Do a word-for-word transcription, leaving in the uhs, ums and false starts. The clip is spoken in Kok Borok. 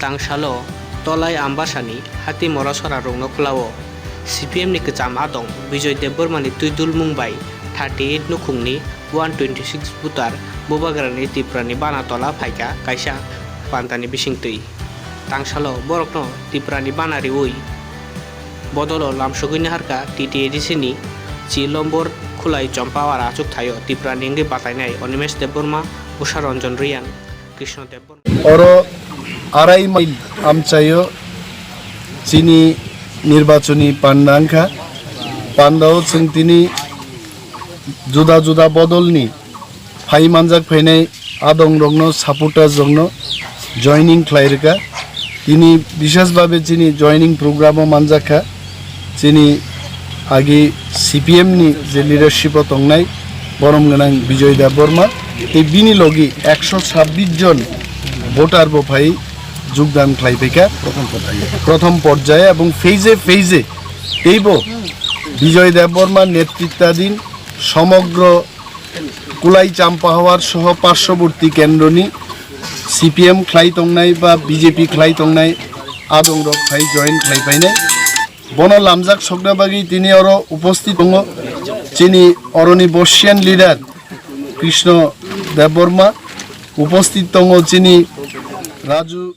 Tangsalo Tolai Ambasani Hati Morasora rokno kwlao C P M ni kwcham adong Bijoy Debbarma ni twi dulmung bai thirty eight nukhungni one twenty six voter Bubagrani Tiprani bana tola phaikha kaisa pantani bisingtwi. Tangsalo borokno Tiprani bana riwi bodolo lamsogwi naharkha T T A D C ni chi lombor khulai Chompawara achuk thaio Tiprani wngwi batainai Animesh Debbarma, Usha Ranjan Reang, Krishna Debbarma. Oro arai mile amchaio chini nirbachoni panda wngkha. Pandao chwng tini juda juda bodolni phai manjak phainai adongrokno, supporters rokno joining khlai rwkha. Tini bishes babe chini joining program o manjak kha. Chini agi C P M ni je leadership o tongnai borom gwnang Bijoy Debbarma tei bini logi ekso sabbish jon voter bo phai jogdan khlai phaikha prothom porjaya ebong phase phase teibo Bijoy Debbarma netritadin somogro Kulai Champahawar soho parshoboti kendroni C P M khlai tongnai ba B J P khlai tongnai adongrok phai join khlai painai. Bono lamjak sokna bagwi tini oro uposthit tongo chini oroni Bosnian leader Krishna Debbarma, uposthit tongo chini Raju